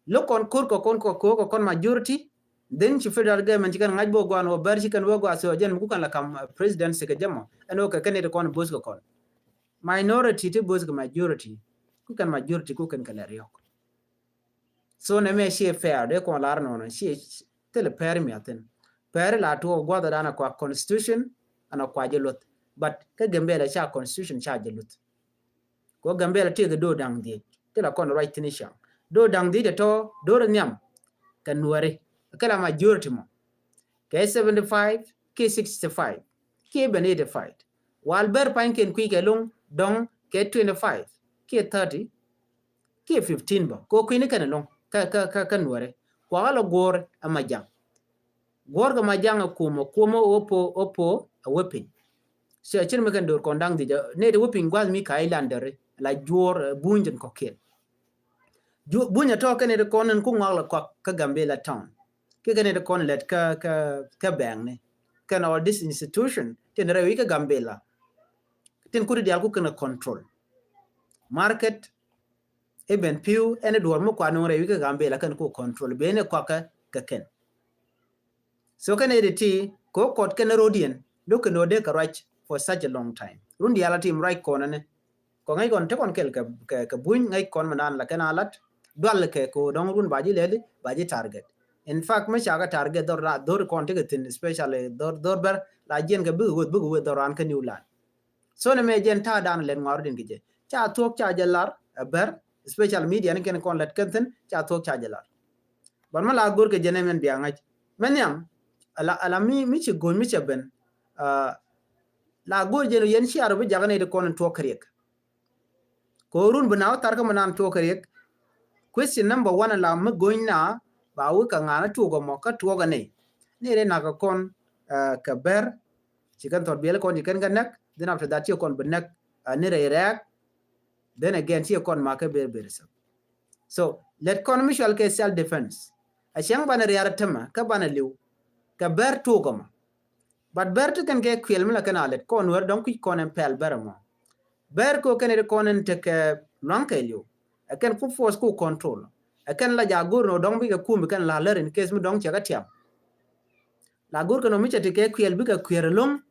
Lo̱k kɔn ko̱r kɔ kɔn kɔ ko̱r kɔ kɔn majority. Then ci federal government ci kɛn ŋa̱c bä guan wä bär ci kɛn wä guan. So jɛn mi ku kɛn la kam, uh, presidency kɛ jɛ mɔ. Ɛn wä kɛ kɛn it kɔn bo̱th kɛ kɔn. Minority ti bo̱th kɛ majority. Ku kɛn majority ku kɛn kɛ lɛ riɔk. So nɛ mɛ ciɛ fair, dee kɔn lar nɔnɔ, ciɛ thilɛ pɛri mi a thin. Pɛri la tuɔ gua̱th dan a kua constitution, an a kua jɛ luth. But kä Gambɛlɛ ca constitution ca jɛ luth. Kɛ Gambela tëëkɛ do̱r da̱ŋ dhiec. Ti la kɔn ruac thi̱n i̱ ca̱ŋ. Do̱r da̱ŋ dhiec tɔ̱tɔ̱, do̱r nhiam kɛ Nuääri. Kɛ la majority mɔ. Kɛ seventy five kiɛ sixty five kiɛ ben eighty five. Wal Bär pa̱nykiɛn kui̱ kɛ lo̱ŋ dɔ̱ŋ kɛ twenty five kiɛ thirty kiɛ fifteen bä. Kɛ kui̱ni kɛn lo̱ŋ kä, kä, kä, kä Nuääri. Kuakä la guɔ̱ɔ̱r ɛ Majaŋ. Guɔ̱ɔ̱r kɛ Majaŋ ɛ kumɛ, kumɛ ɣöö po, ɣöö po ɛ wä piny. Cɛ cir mi kɛn do̱r kɔn da̱ŋ dhiec ɛ nɛy ti wä piny gua̱th mi ka ilandɛri la juɔ̱ɔ̱r, ɛ, Buny tin kɔ̱kiɛn. Ju-, Buny ɛ tɔ̱ kɛn nɛy ti kɔn in ku ŋɔak la kɔak kä Gambela town. Kiɛ kɛn nɛy ti kɔn lɛt kä, kä, kä bɛŋni. Kɛn all this institution tin rɛy wi̱c kä Gambela. Tin kuti diaal ku kɛn control. Market, even pi̱w, ɛn duɔ̱ɔ̱r mi kua nuŋ rɛy wi̱c kä Gambela kɛn ku control. Beni kɔakɛ kɛ kɛn. So kɛn ɛ di ti kɛ kɔt kɛn rodiɛn, lo̱k kɛn ɔ dee kɛ ruac for such a long time. Run diaal a tim ruac kɔn ɛnɛ. Kɔ ŋäc kɔn te kɔn kɛl kɛ, kɛ, kɛ Buny, ŋäc kɔn mi naan la kɛn a lat, dual kɛ kɛ dɔ̱ŋ run ba ji̱ lɛli, ba ji̱ target. In fact, mi ca kɛ target dhor ra, dhor kɔn tekɛ thi̱n, especially dhor, dhor Bär, la jiɛn kɛ bikɛ weth, bikɛ weth dhor ran kä New Land. So ni mɛ jɛn ta̱a̱ dan lɛt ŋuar din kɛ jɛ. Ca thuɔ̱k ca jɛ lar, ɛ Bär, special media ni kɛn kɔn lɛt kɛn thi̱n, ca thuɔ̱k ca jɛ lar. But mi la go̱r kɛ jɛ nɛ mɛn bia ŋa̱c. Mɛn nhiam, ala, ala mi, mi ci go̱ny mi cɛ ben. Ah, la go̱r jɛ ni yɛn ciar bi jakä ni ti kɔn in tuɔk kɛ riɛk. Kɛ run bi na wä thar kä mi nan tuɔk kɛ riɛk. Question number one la mi go̱ny na, ba wä kɛ ŋa̱n a tuɔk ɛmɔ kä tuɔk ɛ ni. Ni ri nak kɛ kɔn, ah, kɛ Bär, ci kɛn thɔt biɛl kɔn ci kɛn kɛ näk, then after that ci kɔn bi näk, ah, ni rɛy rɛɛk, then again ci kɔn ma kɛ ber ber sɛ. So lɛt kɔn mi cual kɛ self defense. A cäŋ banɛ riar tämɛ kä banɛ li̱w kɛ Bär tuɔk ɛmɔ. But Bär ti kɛn kɛ kuɛl mi la kɛn a lɛt kɔn Nuäär dɔ̱ŋ kui̱c kɔn ɛn pɛl Bär ɛmɔ. Bär kɛ kɛn ɛ ti kɔn ɛn tekɛ luaŋ kɛ li̱w. Ɛ kɛn ku force ku control. Ɛ kɛn la ja go̱r nɔ dɔ̱ŋ bikɛ kum bi kɛn la lär in case mi dɔ̱ŋ cɛ kɛ tiam. La go̱r kɛ nɔ mi cɛ ti kɛ kuɛl bikɛ kuɛr ɛlɔ̱ŋ.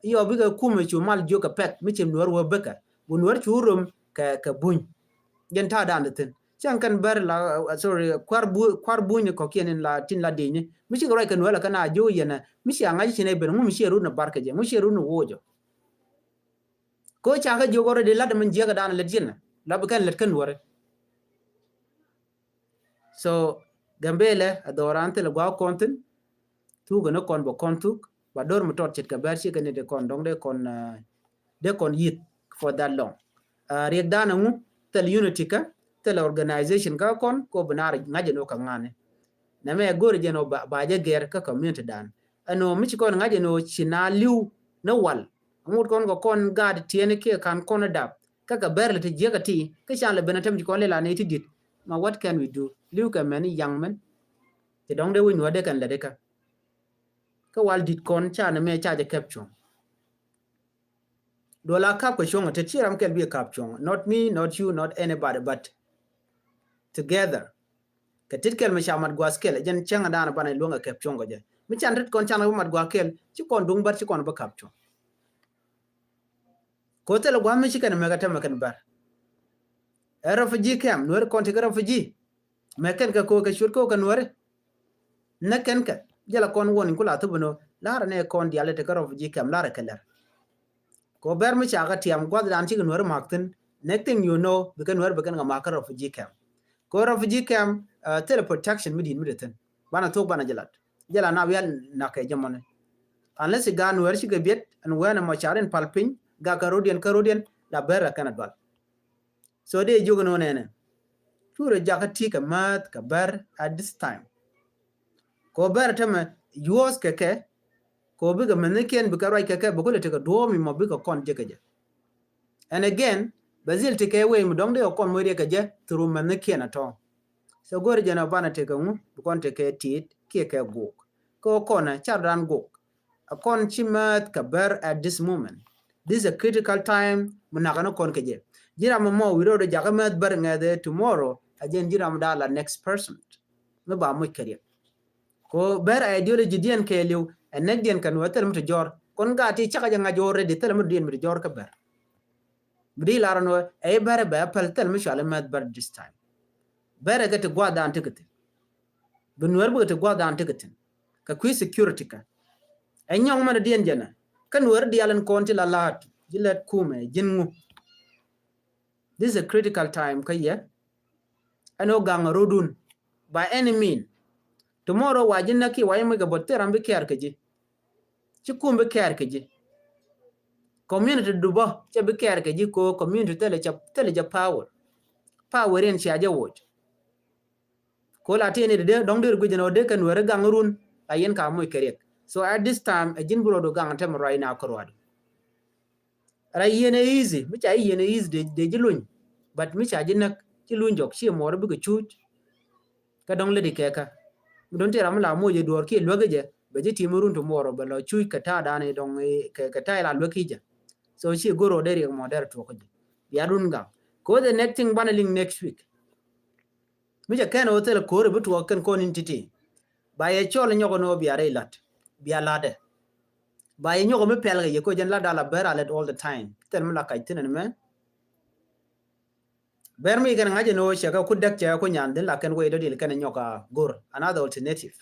Yɔ bikɛ kumɛ cu mal jiök kɛ pɛk mi cim Nuäär wä bikɛ. Gu Nuäär cu rom kɛ, kɛ Buny. Jɛn ta̱a̱ dan di thi̱n. Cäŋ kɛn Bär la, uh, sorry, kuar Bu-, kuar Buny ni kɔ̱kiɛn in la tin la di̱i̱ni. Mi cikɛ ruac kɛ Nuäär la kɛn a jiök yɛn ɛ. Mi cia ŋa̱c ci nɛ ben ŋu mi cia rut ni bar kɛ jɛ. Ŋu cia rut ni woc jɔ. Ko ca kɛ jiök already lat min jiäkä dan lät yɛn ɛ. La bi kɛn lät kɛn Nuäär. So Gambela a dhɔran thil gua̱a̱ kɔn thi̱n. Thuk ni kɔn bä kɔn thuk ba dor mi tɔt ce̱tkɛ Bär cikɛ ni dee kɔn dɔ̱ŋ dee kɔn, ah, dee kɔn yith for that long. Ah, riɛk dan ŋu thil unity kä thil organization kä kɔn ko bi naar ŋa̱c ɛn wä kä ŋa̱ni. Nɛmɛ go̱ri jɛn wä ba, ba jɛ gɛr kä community dan. Ɛn wä mi ci kɔn ŋa̱c ɛn wä ci na li̱w ni wal. Ŋut kɔn kɛ kɔn gaat tiɛni kiɛ kan kɔn dap. Kä kɛ Bär lɛ ti jiäkä ti kä can lɛ ben a tem ci kɔn lɛ la ni ti dit. Ma what can we do? Li̱w kɛ mɛn yaŋ mɛn. Ti dɔ̱ŋ dee wec Nuäär dee kɛn lɛ dee kä. Kä wal dit kɔn ca ni mɛ ca jɛ kɛp cuɔ̱ŋ. Duɔl a kap kɛ cuɔ̱ŋ, te ci ram kɛl bi kap cuɔ̱ŋ. Not me, not you, not anybody, but together. Kɛ tit kɛl mi ca mat gua̱a̱th kɛl jɛn cäŋ dan banɛ luäŋ kɛ kɛp cuɔ̱ŋ kɛ jɛ. Mi can tit kɔn can kɛ mat gua̱a̱th kɛl ci kɔn duŋ Bär ci kɔn bi kap cuɔ̱ŋ. Ko thil gua̱a̱th mi ci kɛn mɛ kɛ tɛmɛ kɛn Bär. Ɛ refugee camp, Nuäär kɔn ti kɛ refugee. Mɛ kɛn kɛ ko kɛ cuɔt ko kɛ Nuäär. Nɛ kɛn kɛ jɛ la kɔn warning ku la thop ni lar nɛ kɔn diali ti kä refugee camp lar kɛ lɛr. Ko Bär mi ca kɛ tiam gua̱th dan cikɛ Nuäär mak thi̱n. Next thing you know, bi kɛ Nuäär bi kɛn kɛ mak kä refugee camp. Ko refugee camp, uh, thil protection mi di̱i̱t mi di thi̱n. Banɛ thok banɛ jɛ lat. Jɛ la na wial nak kɛ jɛ mɔni. Unless i̱ gaat Nuäär cikɛ biɛt ɛn wɛn ɛmɔ carin pal piny gak kɛ rodiɛn kä rodiɛn la Bär la kɛn a dual. So dee jiök ni wä nɛnɛ. Curɛ jakä ti kɛ määth kɛ Bär at this time. Ko Bär tämɛ yuɔth kɛ kɛ. Ko bikɛ mɛnhikiɛn bikɛ ruac kɛ kɛ bi kulɛ tekɛ duɔ̱ɔ̱p mi mɔ bikɛ kɔn jekɛ jɛ. And again, bɛ dhil tekɛ wee mi dɔ̱ŋ dee kɛ kɔn moc riɛk kɛ jɛ through mɛnhikiɛn a tɔ̱. So go̱ri jɛn a banɛ tekɛ ŋu bi kɔn tekɛ ti̱i̱t kiɛ kɛ gok. Kɛ kɔn a car ran gok. A kɔn ci määth kɛ Bär at this moment. This is a critical time mi nakä ni kɔn kɛ jɛ. Ji̱ ram mɔ wi̱i̱ rɔɔdɛ jakä määth Bär ŋɛthɛ tomorrow a jɛn ji̱ ram da̱a̱ la next person. Mi ba muc kɛ riɛk. Ko Bär ideology diɛn kɛɛliw ɛ näk diɛn kɛ Nuäär thil mi ti jɔr. Kɔn gaat ti cakɛ jɛ ŋa̱c already thil mi diɛn mi ti jɔr kä Bär. Bi di lar Nuäär ɛ i̱ Bär ɛ bɛ päl thil mi cual i̱ määth Bär this time. Bär ɛ kɛ ti gua̱a̱th dan ti kɛ thi̱n. Bi Nuäär bikɛ ti gua̱a̱th dan ti kɛ thi̱n. Kɛ kui̱ security kä. Ɛ nyɔŋ mɛn diɛn jɛnɛ. Kä Nuäär diaal in kɔn ti la la̱a̱t. Ji̱ lät kumɛ, ji̱n ŋu. This is a critical time kä yɛ. Ɛn ɣöö gaŋ rɔ̱dun by any mean. Tomorrow wa ji̱ näk kiɛ wa ji̱ muc kɛ bä, thil ram bi care kɛ ji̱. Ci kum bi care kɛ ji̱. Community du bä cɛ bi care kɛ ji̱, ko community thilɛ cɛ, thilɛ jɛ power. Power in cia jɛ woc. Ko la tini dee dɔŋ dir guic ni ɔ dee kɛ Nuɛri gaŋ run, la yɛn ka muc kɛ riɛk. So at this time, ɛ ji̱n bi rɔɔdu gaŋ tɛm ruac na kɛ ruaadu. Ra yɛn ɛ easy, mi ca yɛn ɛ easy dee, dee ji̱ luny. But mi ca ji̱ näk, ci luny jɔk, ci muɔɔr bikɛ cuuc. Kä dɔŋ ledi kɛkä. Mi dɔŋ ti ram mi la muc jɛ duɔɔr kiɛ luäk jɛ, bɛ ji̱ tim run ti muɔɔr bɛ lɔ cuuc kɛ ta̱a̱ dan i̱ dɔŋ i̱ kɛ, kɛ ta̱a̱ ila luäk ki jɛ. So ci go̱r ɔ dee riɛk mɔ dee rɛ tuɔk kä jɛ. Bia run gaŋ. Ko the next thing banɛ liŋ next week. Mi cɛ kɛn ɣöö thilɛ ko̱ri bi tuɔɔk kɛn kɔn in ti̱ti̱. Ba yɛ cɔl nyɔk ni ɣöö bia rɛy la̱t. Bia la̱tdɛ. Ba yɛ nyɔk mi pɛl kɛ yɛ ko̱ jɛn la̱t dal a bɛr a lɛt all the time. Thil mi la kac thi̱n ɛn mɛ. Bɛr mi kɛn ŋa̱c ɛn ɣöö cɛ kɛ ku däk cɛ kɛ ku nyan dhin la kɛn wei dɔ̱diɛl kɛn nyɔk a go̱r. Another alternative.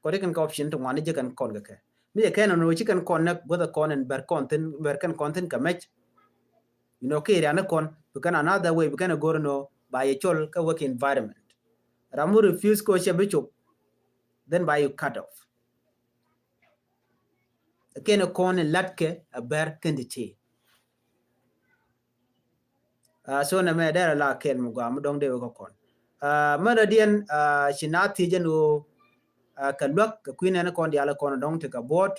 Kɔn ti kɛn kɛ option ti ŋuan ni ji̱ kɛn kɔn kɛ kɛ. Mi jɛ kɛn ɛn ɣöö ci kɛn kɔn näk guäth ɛ kɔn ɛn bɛr kɔn thi̱n, bɛr kɛn kɔn thi̱n kɛ mɛc. You know, kɛ area ni kɔn, bi kɛn another way, bi kɛn a go̱r ɛn ɣöö ba yɛ cɔl kɛ work environment. Ram mi refuse ko cɛ bi cop, then ba yɛ cut off. Kɛn kɔn in la̱tkɛ a bɛr kɛn ti ti. Ah, so nɛ mɛ dɛrɛ la kɛl mi gɔaa mi dɔŋ dee wek kɔn. Ah, mɛn rɔ diɛn, ah, ci na thiec ɛn ɣöö, ah, kɛ luäk kɛ kui̱ nɛn kɔn diaal kɔn dɔŋ ti kɛ buɔt.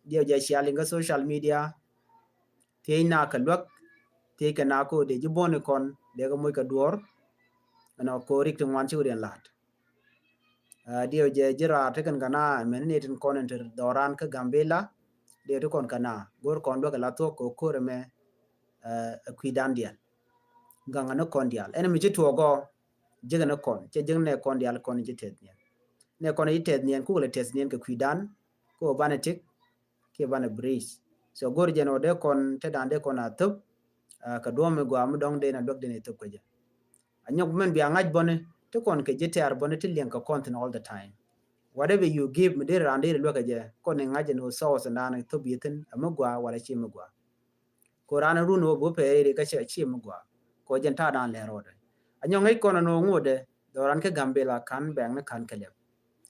Diɛw jɛ cia liŋ kä social media. Thiec na kɛ luäk, thiec kɛ na ko dee ji̱ buɔ̱n kɔn dee kɛ moc kɛ duɔr. Ɛn ɔ ko rik ti ŋuan ci wä diɛn la̱t. Ah, diɛw jɛ ji̱ raar ti kɛn kɛ na mɛn ni tin kɔn in ti dhɔran kä Gambela. Diɛw ti kɔn kɛ na go̱r kɔn luäk kɛ la thuɔk kɛ ko̱r ɛmɛ, ah, ɛ kui̱dan diɛn. Gaŋ ni kɔn diaal ɛn mi ci tuɔɔk ɔ. Ji̱k ni kɔn cɛ ji̱k nɛ kɔn diaal kɔn in ci tɛth niɛn. Nɛ kɔn in ci tɛth niɛn kuk lɛ tɛth niɛn kɛ kui̱dan. Kɛ wä banɛ tik kiɛ banɛ bridge. So go̱r jɛn ɔ dee kɔn te dan dee kɔn a thop. Ah, kɛ duɔ̱m mi gɔaa mi dɔ̱ŋ dee na luäk dee ni thop kɛ jɛ. A nyɔk mɛn bia ŋa̱c bɔni ti kɔn kɛ ji̱ tɛɛr bɔni ti liɛŋ kɛ kɔn thi̱n all the time. Whatever you give mi dee raan dee luäk kɛ jɛ kɔn ni ŋa̱c ɛn ɣöö source naan thop yi thi̱n a mi gɔaa wala ci mi gɔaa. Ko raan run wä bi pɛɛri ri kä cɛ ci mi gɔaa. Ko jɛn ta̱a̱ dan lɛ rɔɔdɛ. A nyɔŋ ŋäc kɔn ɛn ɣöö ŋotdɛ dhɔran kä Gambela ka̱n bɛŋni ka̱n kɛ lɛp.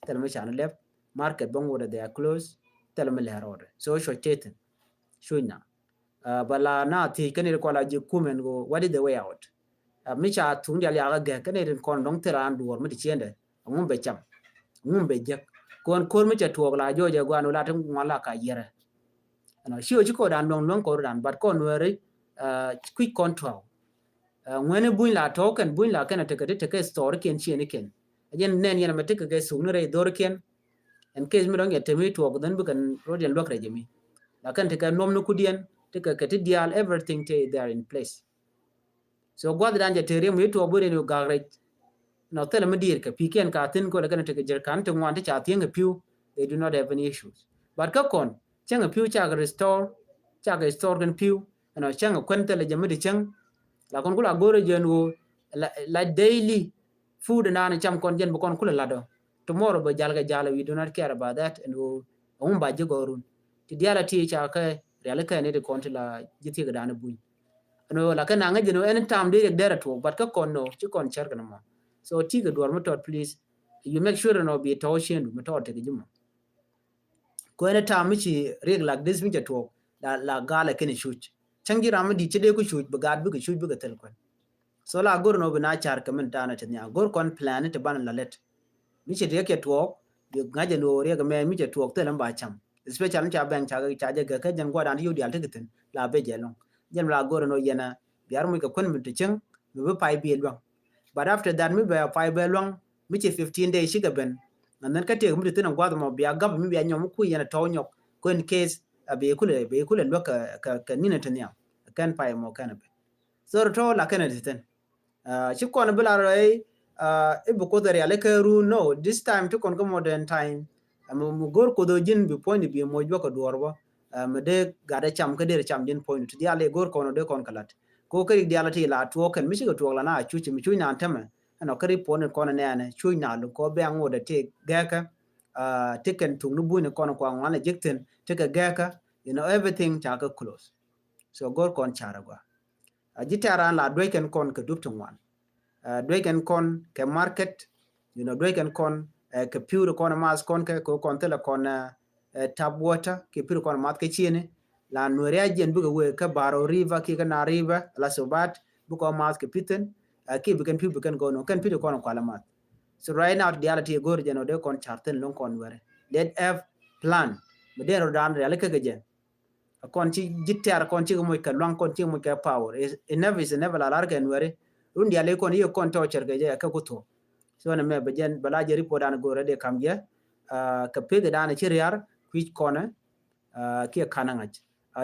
Thil mi can lɛp market bä ŋotdɛ they are close. Thil mi lɛ rɔɔdɛ so cuɔc tëë thi̱n. Cuc na. Ah, ba la na thiec kä ni ri kɔn la ji̱ kumɛn ɣöö what is the way out? Ah, mi ca thuŋ dial yakä gɛk kä ni ri kɔn dɔŋ thil raan duɔɔr mi ti ciendɛ. Ŋum bɛ cam. Ŋum bɛ jek. Kɔn ko̱r mi cɛ tuɔɔk la jɔɔcɛ guan wä la ti ŋuan la ka yɛrɛ. Ɛnɔ ci ɣöö ci kɔɔdan luäŋ luäŋ kɔɔr dan but kɔn Nuɛri, ah, kui̱c kɔn tuɔɔk. Ah, ŋuɛni buny la tɔɔk kɛn buny la kɛn a tekɛ ti tekɛ store kiɛn ciɛni kɛn. A jɛn nɛn yɛn a mɛ tekɛ kɛ suk ni rɛy dhor kiɛn. In case mi dɔ̱ŋ yɛ temi tuɔɔk dhɛn bikɛn rot yɛn luäk rɛy jɛ mi. La kɛn tekɛ nuɔm ni kudiɛn tekɛ kɛ ti diaal everything te they are in place. So gua̱th dan jɛ te riɛm wi̱i̱ tuɔɔk bi riɛn yu gak rɛc. Nɔ thilɛ mi diir kɛ pi̱kiɛn ka thi̱n kolɛ kɛn tekɛ jerkan ti ŋuan ti ca thi̱eŋ kɛ pi̱w. They do not have any issues. But kä kɔn cäŋ kɛ pi̱w cakɛ restore, cakɛ store kɛn pi̱w. Ɛnɔ cäŋ kɛ kuɛn thilɛ jɛ mi di cäŋ. La kɔn kula go̱rɛ jɛ ɛn ɣöö la, la daily food naan cam kɔn jɛn bi kɔn kulɛ lat ɔ. Tomorrow bɛ jal kɛ jal, we do not care about that. Ɛn ɣöö ɛŋu ba ji̱ gɔɔrun ti diaal a ti ca kɛ riali kɛ ni ti kɔn ti la ji̱ thiek dan buny. Ɛn ɣöö la kɛ naŋ jɛn ɣöö ɛn tam dee riɛk dɛr a tuɔɔk but kä kɔn nɔ ci kɔn cär kɛ nɔmɔ. So ti kɛ duɔr mi tɔt please you make sure nɔ bi tɔɔ cien du mi tɔt tekɛ ji̱ mɔ. Kuɛn tam mi ci riɛk lak this mi cɛ tuɔɔk la, la gal ɛ kɛn cuc. Cäŋ ji̱ ram mi di̱t ci dee ku cuc bi gaat bikɛ cuc bikɛ thil kuɛn. So la go̱r nɔ bi na car kɛ min ta̱a̱n a ti nhial go̱r kɔn plan ti ban la lɛt. Mi ci riɛk cɛ tuɔɔk bi ŋa̱c ɛn ɣöö riɛk mɛ mi cɛ tuɔɔk thil ɛn ba cam. Especially mi ca bɛŋ ca, ca jɛ gɛ kä jɛn gua̱dan ti yio̱w diaal ti kɛ thi̱n la ben jɛ lɔ̱ŋ. Jɛn la go̱r nɔ yɛn a biar muc kɛ kuɛn mi ti cäŋ mi bi pay bi luäŋ. But after that mi bɛ pay bɛ luäŋ mi ci fifteen days cikɛ ben. And then kä tëëk mi ti thi̱n in gua̱th mɔ bia gap mi bia nyɔm mi kui̱ yɛn a tɔ̱w nyɔk. Ko in case a bi kulɛ, bi kulɛ luäk kɛ, kɛ, kɛ ni̱n in ti nhial. Kɛn pay mɔ kɛn a ben. So tɔ̱ la kɛn a ti thi̱n. Ah, ci kɔn bi la rɛy, ah, i̱ bi Kuoth a rial i̱ kɛ run no. This time ti kɔn kä modern time. Ɛmɛ mi go̱r Kuoth ɔ ji̱n bi puɔ̱nyni bi moc bä kɛ duɔɔr bä. Ah, mi dee gat ɛ cam kä dee cam ji̱n puɔ̱nyni ti diaal i̱ go̱r kɔn ɔ dee kɔn kɛ la̱t. Ko kä rik diaal ti la tuɔɔk kɛn mi cikɛ tuɔɔk la na a cuc mi cuc na tämɛ. Ɛnɔ kä ri puɔ̱n in kɔn nɛɛnɛ cuc na luk kɔ bɛ aŋot ɛ ti gɛɛkä. Ah, ti kɛn thuk ni buny ni kɔn kua ŋuan ɛ jek thi̱n ti kɛ gɛɛkä. You know, everything ca kɛ close. So go̱r kɔn carɛ gua. A ji̱ tɛ̈r an la duec kɛn kɔn kɛ dup ti ŋuan. Duec kɛn kɔn kɛ market, you know, duec kɛn kɔn kɛ pi̱w ti kɔn math kɔn kɛ kɛ kɔn thilɛ kɔn tap water kɛ pi̱w ti kɔn math kɛ cieni. La Nuɛri a jiɛn bikɛ wee kä Baro River kiɛ kä Nile River la Sobat bikɛ math kɛ pi̱thin. Kiɛ bikɛn pi̱w bikɛn gɔno kɛn pi̱w ti kɔn kualɛ math. So right now ti diaal ti go̱r jɛn ɔ dee kɔn car thin loŋ kɔn Nuɛri. Let have plan. Mi dee rɔ daan riali kä kɛ jɛ. Kɔn ci ji̱ tɛ̈r kɔn ci kɛ moc kɛ luaŋ kɔn ci kɛ moc kɛ power. Enough is enough la lar kɛ Nuɛri. Run diali kɔn i̱ kɔn tɔcɛr kɛ jɛ kɛ ku thuɔ̱k. So nɛ mɛ bɛ jɛn bɛ la jɛ report dan go̱rɛ dee kam jɛ. Kɛ pek dan ci riar kui̱c kɔnɛ kiɛ kanɛ ŋa̱c.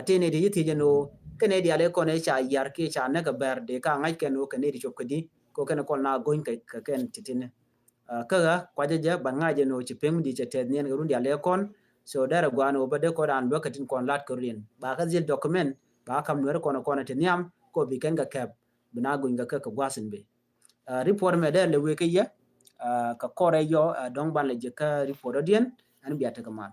Ti ni ti ji̱ thiecɛ ni ɣöö kɛn i̱ diali kɔn i̱ ca yar kiɛ ca nɛk kɛ bɛr dee ka ŋa̱c kɛn ɣöö kɛn i̱ ti cop kɛ di kɛ kɛn kɔn na go̱ny kɛ kɛn ti ti ni. Kä ɣä kuacä jɛ ban ŋa̱c jɛ ni ɣöö ci pek mi di cɛ tɛth niɛn kɛ run diali kɔn. So derɛ guan ɣöö bä dee kɔn dan luäk kɛ tin kɔn lat kɛ run ba kä dhil document ba kam Nuɛri kɔn kɔn ti nhiam kɔ bi kɛn kɛ kɛp bi na guny kɛ kɛ kɛ guasin bi. Report mɛ derɛ lɛ wek kɛ yɛ kɛ kɔrɛ yɔ dɔŋ ban lɛ jɛ kä report ɔ diɛn ɛn bia tekɛ mal.